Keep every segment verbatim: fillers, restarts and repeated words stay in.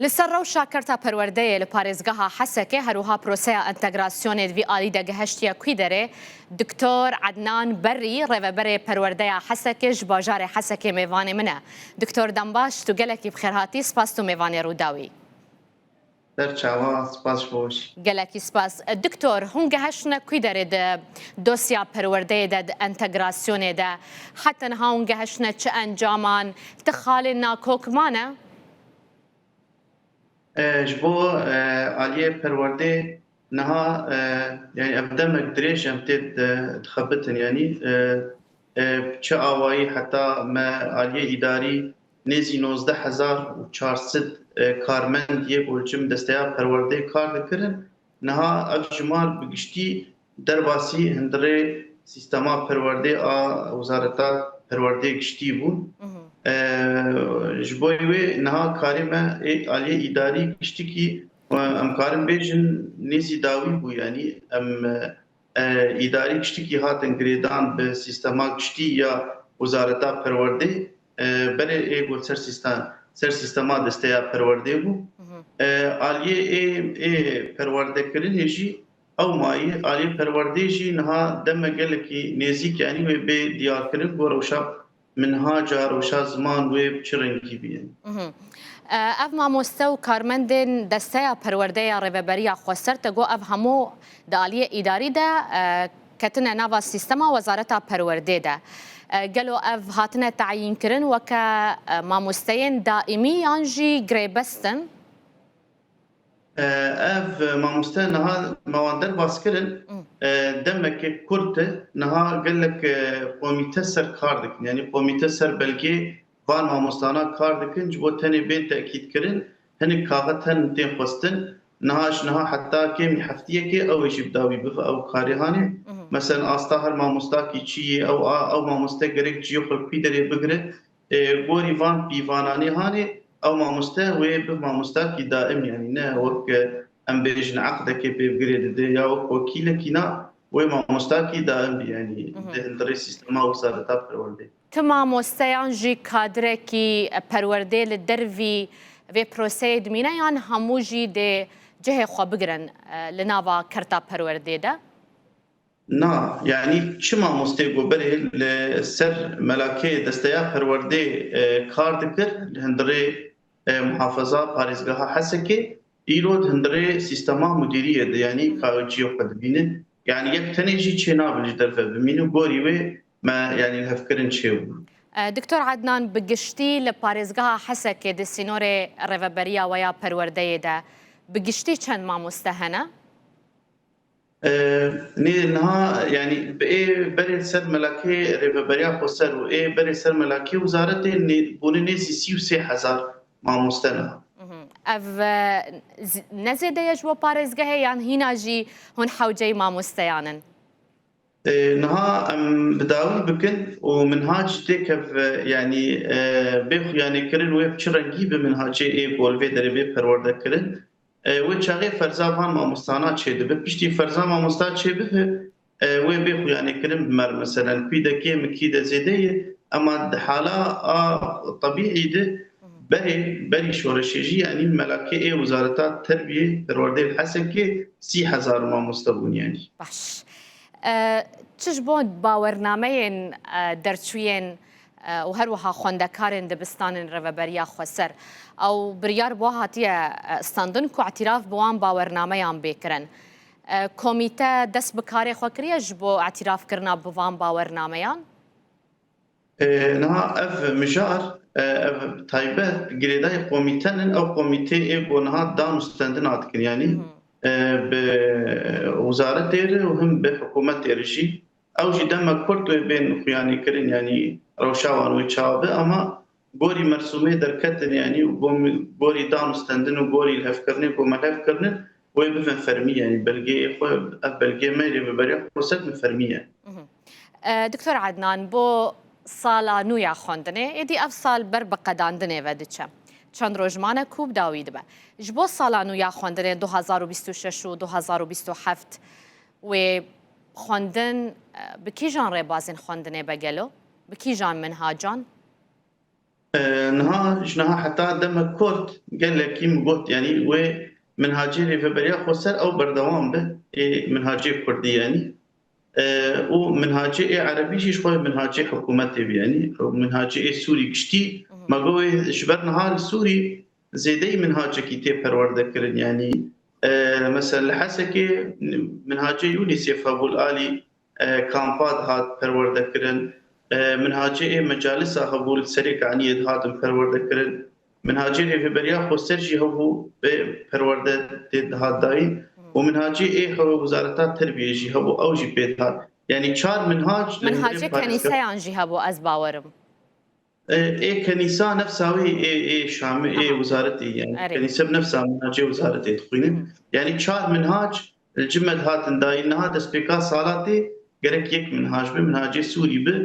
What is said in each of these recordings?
Li ser rewşa kerta perwerdeyê li parêzgeha Hesekê, her wiha proseya entegrasyonê di vî alî de gehiştiye kû derê? Doktor Ednan Berrî, rêveberê perwerdeya Hesekê, ji bajarê Hesekê mêvanê min e. Doktor Dembaş, tu gelekî bi xêr hatî, spas tu mêvanê Rûdawî. Ser çava, spas ji bo we jî. Gelekî spas. Doktor, hûn gehiştine kû derê di dosya perwerdeyê de, di entegrasyonê de? Heta niha hûn gehiştine çi encaman? Ti xalên nakok mane? E, ji bo, e, aliyê perwerdê niha, e, yani ev demek dirêj em tê di-, dixebitin, yani, e, e, bi çi awayî heta me aliyê îdarî nêzî nozdeh hezar û çar sed, e, karmend yê ku li cem desteya perwerdê kar dikirin, niha ev jimar bi giştî derbasî hundirê sîstema perwerdê a Wezareta Perwerdê Giştî bûn. Mhm. E, ji bo wê niha karê me ê aliyê îdarî giştikî, e, em karin bêjin nêzî dawî bû, yanî em, e, îdarî giştikî hatin girêdan bi sîstema giştî ya Wezareta Perwerdê, e, berê ê got ser sîstem, ser sîstema desteya perwerdê bû. Mhm. E, aliyê ê, ê perwerdekirinê jî ew mayî, aliyê perwerdê jî niha deme gelekî nêzîk, yanî wê bê diyarkirin ku rewşa minhaca, rewşa ziman wê bi çi rengî bî, yanî. Mhm. E, ev mamoste û karmendên desteya perwerdê ya Rêveberiya Xweser, te got ev hemû di aliyê îdarî de, e, ketine nava sîstema Wezareta Perwerdê de. E, gelo ev hatine teyînkirin weke, e, mamosteyên daîmî yan jî girêbest in? E, ev mamoste niha me wan derbas kirin. Mm. E, demeke kurt e. Niha gelek, e, komîte ser kar dikin. Yanî komîte ser belgê van mamostana kar dikin, ji bo tenê bên tekîdkirin, hinek kaxit henin tên xwestin. Niha ji niha heta kêmî heftiyekê ew ê jî bi dawî bibe ew karê hanê. Mhm. Meselen, asta her mamostakî çi yê, ew a, ew mamoste gerek cihê xwe li kû derê bigire. E, gorî van pîvananê hanê, ew mamoste wê bi mamostakî daim, yanî ne wek, e, em bêjin eqdekê pê bigirê dide ya wek wekîlekî na, wê mamostakî daim bî, yanî Mhm. di hundirê sîstema wezareta perwerdê. Ti mamosteyan jî kadirekî perwerdê li dervî vê proseyê dimîne yan hemû jî dê cihê xwe bigirin, e, li nava kerta perwerdê de? Na, yanî çi mamostê ku berê li ser melakê desteya perwerdê, e, kar dikir, li hundirê, e, muhafaza parêzgeha Hesekê, îro di hundirê sîstema mudîriyê de, yanî ka cihê xwe dibînin. Yanî yek tenê jî çênabe ji derve bimîne, gorî wê me, yanî, lihevkirin çêbû. E, Doktor Ednan, bi giştî li parêzgeha Hesekê di sînorê rêveberiya we ya perwerdeyê de bi giştî çend mamoste hene? E, nê niha, yanî, bi ê berê ser melakê rêveberiya xweser û ê berê ser melakê wizaretê nê-, bûne nêzî sî û sê hezar mamoste niha. Mhm. Ev, e, z-, ne zêde ye ji bo parêzgehê yan hîna jî hûn hewceyî mamosteyan in? E, niha em bi dawî bikin û minhac têkev, e, yanî, e, bê xuyanêkirin wê bi çi rengî bi minhacê ê ku li vê derê bê perwerde kirin. E, wê çaxê ferza van mamostana çêdibe. Piştî ferza mamosta çêbibe, e, wê bê xuyanêkirin bi mer, meselen, kî de kêm e, kî de zêde ye. Ema di hala a tebîî de berê, berî şoreşê jî, yanî melakê ê wezareta terbiyê, perwerdê li Hesekê sî hezar mamoste bûn, yanî. Baş. E, çi ji bo bawernameyên, e, derçûyên, e, û her wiha xwendekarên dibistanên Rêveberiya Xweser, ew biryar bi wan hatiye, e, standin ku îtîraf bi wan bawernameyan bê kirin. E, komîte dest bi karê xwe kiriye ji bo îtîrafkirina bi van bawernameyan? E, niha ev mijar, e, ev taybet girêdayî komîte nin, ew komîtê ê ku niha dan û stendina dikin, yanî, Mhm. e, bi wizaretê re û him bi hikûmetê re jî. Ew jî dema kurt wê bên xuyanî kirin, yanî rewşa wan wê çawa be, ama gorî mersûmê derketin, yanî û gom-, gorî dan û stendin û gorî lihevkirinê ku me lev kirine, wê bibin fermî, yanî belgeyê xwe, ev belgeyê me yê Rêveberiya Xweser bi fermî ye. Mhm. E, Doktor Ednan, bo sala nû ya xwendinê, êdî ev sal ber bi qedandinê ve diçe. Çend roj mane ku bi dawî dibe. Ji bo sala nû ya xwendinê du hazar û bîst û şeş û du hazar û bîst û heft wê xwendin, e, bi kîjan rêbazên xwendinê be gelo? Bi kîjan minhacan? E, niha, ji niha heta demek kurt gelekî min got, yanî wê minhacê rêveberiya xweser ew berdewam be, ê minhacê kurdî yanî. E, û minhacê ê erebî jî ji xwe minhacê hikûmetê be, yanî û minhacê ê Sûrî giştî, Mhm. me got wê ji ber niha li Sûrî zêdeyî minhacekî tê perwerde kirin, yanî, e, mesela li Hesekê minhacê UNICEF hebû li alî, e, kampa dihat perwerde kirin, e, minhacê ê mecalisa hebû li serê kaniyê dihatin perwerde kirin. Minhacê rêveberiya xweser jî hebû bê perwerde tê dihat dayîn û minhacê ê hewe wezareta terbiyê jî hebû ew jî pê dihat. Yanî çar minhac li Minhacê hemberî parêzgeha kenîseyan jî hebû, ez bawerim. E, ê kenîsa nefsa wê ê, ê şamê, ê Aha. wezaretê, yanî Erê. Kenîse bi nefsa minhacê wezaretê dixwînin. Hı. Yanî çar minhac li cime dihatin dayîn. Niha destpêka sala tê gerek yek minhac be, minhacê Sûrî be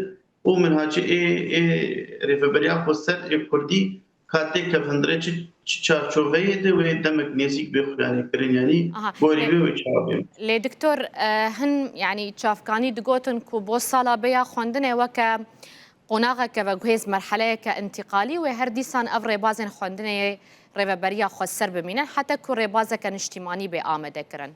û minhacê ê, ê rêveberiya xweser ê kurdî ka têkev hundirê çi, çi çarçoveyê de wê demek nêzîk bê xuyanê kirin, yanî Aha. gorî Lê wê wê çawa bê. Lê doktor, e, hin, yanî çavkanî digotin ku bo sala bê ya xwendinê weke qonaxeke veguhêz merheleyeke întîqalî wê her dîsan ev rêbazên xwendinê rêveberiya xweser bimînin, heta ku rêbazeke niştîmanî bê amade kirin.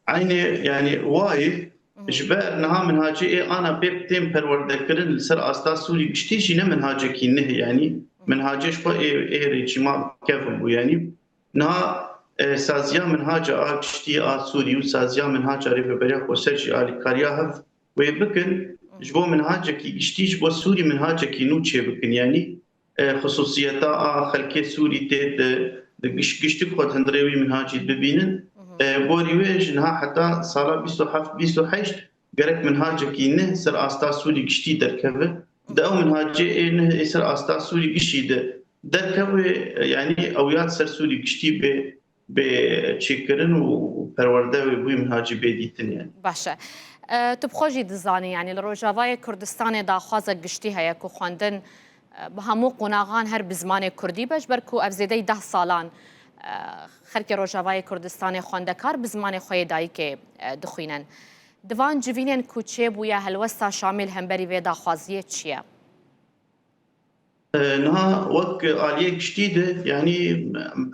Eynê, yanî wayê, Mhm. ji ber niha minhacê ê ana pê tên perwerde kirin li ser asta Sûrî giştî jî ne minhacekî neh, yanî minhacê ji xwe ê, ê rejîma kevin bû, yanî niha, e, saziya minhaca a giştî a Sûrî û saziya minhaca rêveberiya xweser jî alîkariya hev wê bikin, ji bo minhacekî giştî, ji bo Sûrî minhacekî nû çêbikin, yanî, e, xisûsiyeta a xelkê Sûrî tê di, di giş-, giştik xwe di hundirê wî minhacî bibînin. Mhm. E, gorî wê ji niha heta sala bîst û heft bîst û heşt gerek minhacekî neh ser asta Sûrî giştî derkeve. Di ew minhacê ê neh ê ser asta Sûrî giştî de derkeve, e, yanî ew ya di ser Sûrî giştî bê bê çêkirin û perwerde wê bûyî minhacî bê dîtin, yanî. Baş e. E, tu bi xwe jî dizanî, yanî li Rojavayê Kurdistanê daxwazek giştî heye ku xwendin, e, bi hemû qonaxan her bi zimanê kurdî be, ji ber ku ev zêdeyî deh salan, e, xelkê Rojavayê Kurdistanê xwendekar bi zimanê xwe yê dayikê, e, dixwînin. Di van civînên ku çêbûye, helwesta Şamê li hemberî vê daxwaziyê çi ye? E, niha wek aliyê giştî de, yanî,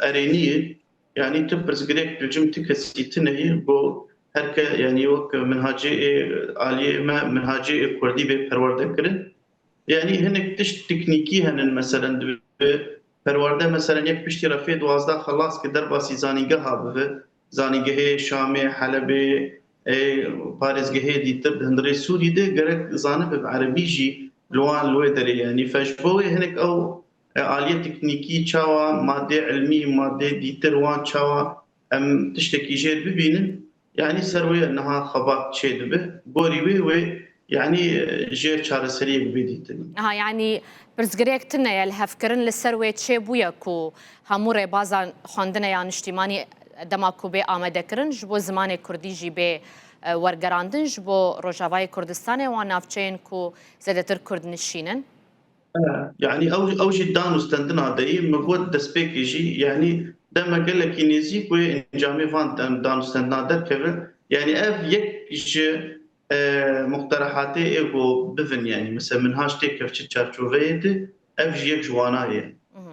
erênî ye. Yanî tu pirsgirêk dicim ti kesî tune ye, bo her ke, yanî wek minhacê ê aliyê me, minhacê ê kurdî bê perwerde kirin. Yanî hinek tişt teknîkî henin, meselen, dibe perwerde, meselen, yek piştî refê duwazdeh xelas ke derbasî zanîngeha bibe, zanîngehê Şamê, Helebê, ê, parêzgehê dîtir di hundirê Sûrî de gerek zanibe bi erebî jî li wan li wê derê, yanî fe ji bo wê hinek ew, e, aliyê teknîkî çawa, madê ilmî, madê dîtir wan çawa em tiştekî jêr bibînin, yanî ser wê niha xebat çêdibe, gorî wê wê, yanî, e, jêr çareseriyê bibe dîtin. Ha, yanî pirsgirêk tune ye li hevkirin li ser wê çêbûye ku hemû rêbazan xwendine ya niştîmanî dema ku bê amadekirin, ji bo zimanê kurdî jî bê, e, wergerandin, ji bo Rojavayê Kurdistanê wan navçeyên ku zêdetir kurd nişînin? E, yanî ew, ew jî danûstendina de ye. Min got destpêkê jî, yanî deme gelekî nêzîk wê encamê van dan-, danûstendina derkeve. Yanî ev yek ji, e, muqterehatê ê ku bivin, yanî mesela minhac têkev çi çarçoveyê de, ev jî yek ji wana ye. Mhm.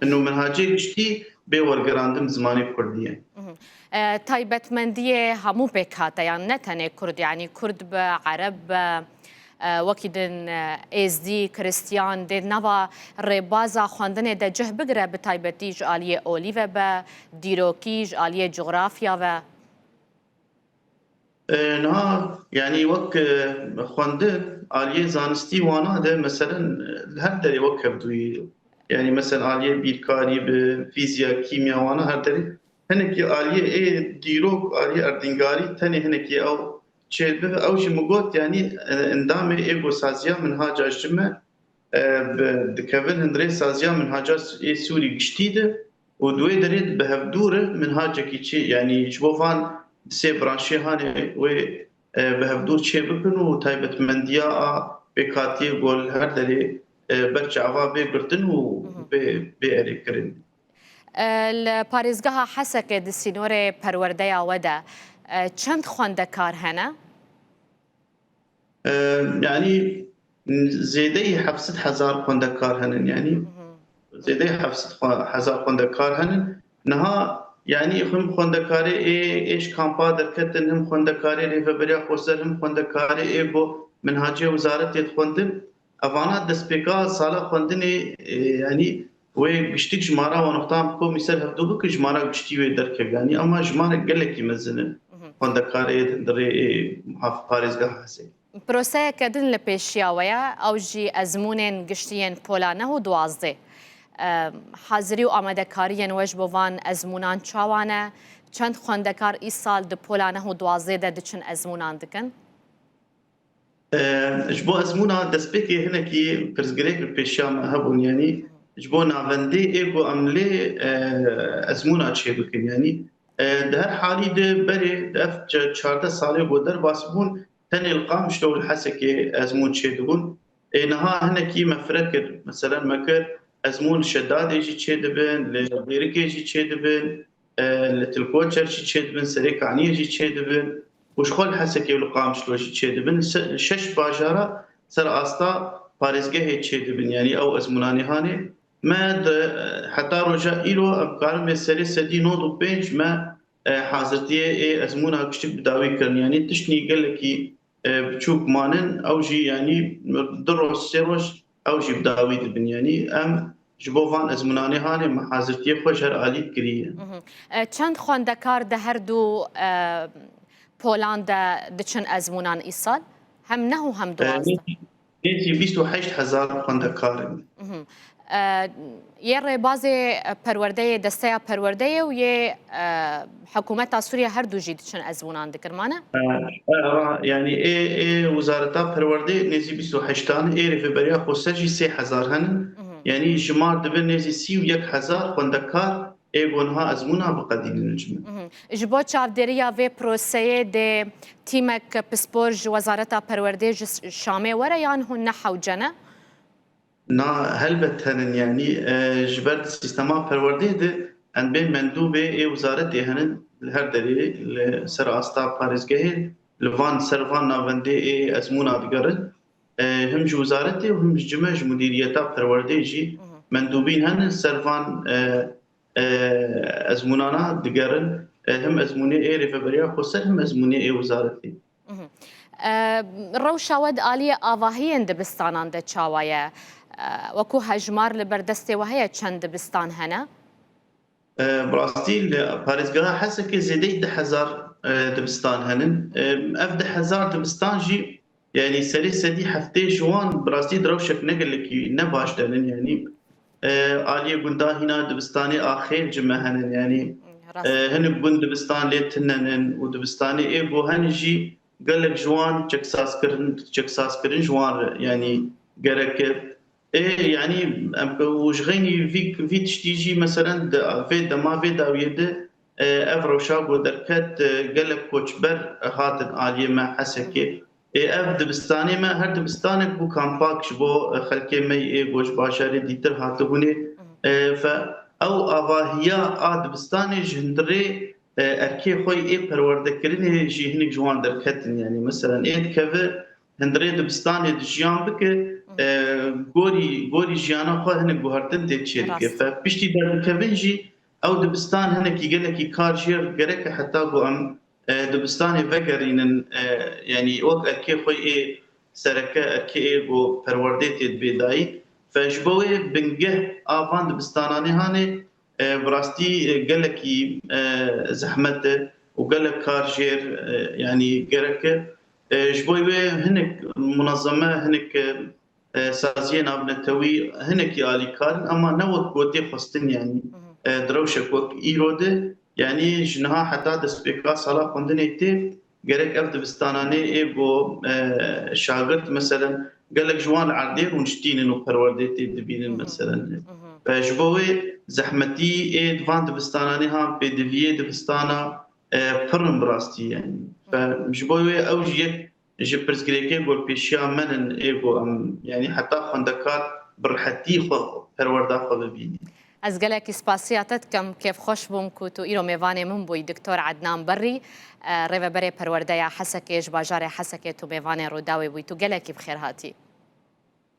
E, Ino minhacê giştî bê wergerandin bi zimanê kurdî ye. Mhm. E, taybetmendiyê hemû pêkhate, yan ne tenê kurd, yanî kurd be, ereb be, e, wekî din, e, êzdî, kristiyan, dê nava rêbaza xwendinê de cih bigire, bi taybetî ji aliyê olî ve be, dîrokî, ji aliyê cografya ve. E, niha, yanî wek, e, xwendin, aliyê zanistî wana de, meselen, e, li her derê wek hevdûyî, yanî, meselen, aliyê bîrkarî bi fîzya, kîmya wana her derê. Hinekî aliyê ê dîrok, aliyê erdîngarî tenê hinekî ew çêdibe. Ew jî min got, yanî, e, endamê ê gosaziya minhaca ji me, e, bi, dikevin hundirê saziya minhaca ê Sûrî giştî de û di wê derê bi hevdû re minhacekî çi, yanî ji bo van sê branşê hanê wê, e, bi hevdû çê bikin û taybetmendiya a pêkhatiyê ku li her derê, e, ber çava bê girtin û Mhm. bê, bê erêkirin. E, li parêzgeha Hesekê di sînorê perwerdeya we de, e, çend xwendekar hene? E, yanî zêdeyî heft sed hezar xwendekar henin, yanî zêdeyî heft sed xwe-, hezar xwendekar henin. Niha, yanî, him xwendekarê ê, ê ji kampa derketin, him xwendekarê Rêveberiya Xweser, him xwendekarê ê ku minhacê wizaretê dixwendin, evana destpêka sala xwendinê, ê, yanî, wê giştik jimara wan wextan bi komî ser hevdû bikin, jimara giştî wê derkeve. Yanî, ema jimarek gelekî mezin in. Xwendekarê di rê ê muhaf-, parêzgeha Hesekê. Proseyeke din li pêşiya we ye, ew jî ezmûnên giştî yên pola neh û duwazdeh. Em, hazirî û amadekariyên we ji bo van ezmûnan çawa ne? Çend xwendekar îsal di pola neh û duwazdeh de diçin ezmûnan dikin? E, ji bo ezmûna destpêkê hinekî pirsgirêk bi pêşiya me hebûn, yanî ji bo navendê ê ku em lê, e, ezmûna çêbikin, yanî, e, di her halî de berê di ev çe-, çardeh salê ku derbas bûn, tenê li Qamişlo û li Hesekê ezmûn çêdibûn. Ê niha hinekî me fireh kir. Meselen me kir, ezmûn li Şedadê jî çêdibin, li Dêrikê jî çêdibin, e, li Til Koçer jî çêdibin, Serê Kaniyê jî çêdibin û ji xwe li Hesekê û li Qamişlo jî çêdibin. Li se-, li şeş bajara ser asta parêzgehê çêdibin, yanî ew ezmûnanê hanê. Me di, heta roja îro em karin bê serê sedî nod û pênc me, e, hazirtiyê ê ezmûna giştik bi dawî kirin. Yanî tiştnî gelekî, e, biçûk manin, ew jî, yanî, du roj, sê roj ew jî bi dawî dibin. Yanî em ji bo van ezmûnanê hanê me hazirtiyê xwe ji her alî kiriye. Mhm. E, çend xwendekar di her du, e, polan de diçin ezmûnan îsal? Hem neh û hem E, duwazdeh? Nêzî, nêzî bîst û heşt hezar xwendekar in. Mhm. E, yê rêbazê, e, perwerdeyê, desteya perwerdeyê û yê, e, hikûmeta Sûriye her du jî diçin ezmûnan dikin, mane? E, e, ra-, yanî ê, ê wezareta perwerdeyê nêzî bîst û heşt an, ê rêveberiya xweser jî sê hezar henin. Mhm. Yanî jimar dibe nêzî sî û yek hezar xwendekar ê ku niha ezmûna biqedînin ji me. Mhm. Ji bo çavdêriya vê proseyê dê tîmek pispor ji Wezareta Perwerdê ji Şamê were yan hûn ne hewce ne? Na, helbet henin, yanî, e, ji ber di sîstema perwerdeyê de em bê mendûbê ê wizaretê henin li her derê, li ser asta parêzgehê, li van, ser van navendê ê ezmûna digerin. E, him ji wizaretê û him ji cime ji mudîriyeta perwerdeyê jî mendûbîn henin ser van, e, e, ezmûnana digerin, e, him ezmûnê ê rêveberiya xweser, him ezmûnê ê wizaretê. Mhm. E, rewşa we di aliyê avahiyên dibistanan de çawa ye? E, wekû hejmar li ber destê we heye çend dibistan hene? E, bi rastî li parêzgeha Hesekê zêdeyî du hezar, e, dibistan henin. E, ev du hezar dibistan jî, yanî serê sedî heftê ji wan bi rastî di rewşek ne gelekî ne baş de nin. Yanî, e, aliyê gunda hîna dibistanê Axêl ji me henin. Yanî, Rast. E, hinek gund dibistan lê tune nin û dibistanê ê ku henin jî gelek ji wan çeksaskirin, çeksaskirin ji wan re, yanî gerek e. Ê, yanî em ku û ji xeynî vî, vî tiştî jî, meselen, di vê dema vê dawiyê de, e, ev rewşa ku derket, e, gelek koçber hatin aliyê me Hesekê. Ê, ev dibistanê me, her dibistanek bû kampak ji bo, e, xelkê me yê ku ji bajarê dîtir hatibûnê. E, fe, ew avahiya a dibistanê ji hundirê, e, erkê xwe yê perwerdekirinê jî hinek ji wan derketin. Yanî, meselen, ê dikeve hundirê dibistanê dijiyan bike, e, gorî, gorî jiyana xwe hinek guhertin tê çêdike. Rast. Fe piştî derdikevin jî ew dibistan hinekî gelekî kar jêr gerek e heta ku em, e, dibistanê vegerînin, e, yanî wek erkê xwe yê sereke, erkê ê ku perwerdê tê dibê dayîn. Fe ji bo wê bingeh a van dibistananê hanê, e, bi rastî, e, gelekî, e, zehmet e û gelek kar jêr, e, yanî gerek e. E, ji bo wê hinek munezeme, hinek, e, e, saziyê navnetewî hinekî alîkar in, ema ne wek ku tê xwestin, yanî, e, di rewşek wek îro de, yanî ji niha heta destpêka sala xwendinê tê, gerek ev dibistananê ê ku, e, şagirt, meselen, gelek ji wan li erdê rûniştînin û perwerdê tê dibînin, meselen. Ve ji bo wê zehmetî ê di van dibistananê han pêdiviyê dibistana, e, pir in bi rastî, yanî. Ve ji bo wê ew jî yek ji pirsgirêkê ku li pêşiya me nin ê ku em, yanî heta xwendekar bi rihetî xwe perwerda xwe bibînî. Ez gelekî spasiya te dikim, kêfxweş bûm ku tu îro mêvanê min bûyî, Doktor Ednan Berrî, e, rêveberê perwerdeya Hesekê, ji bajarê Hesekê tu mêvanê Rûdawê bûyî, tu gelekî bi xêr hatî.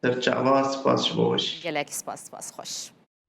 ser çava, spas ji bo we jî. Gelek spas, spas xweş.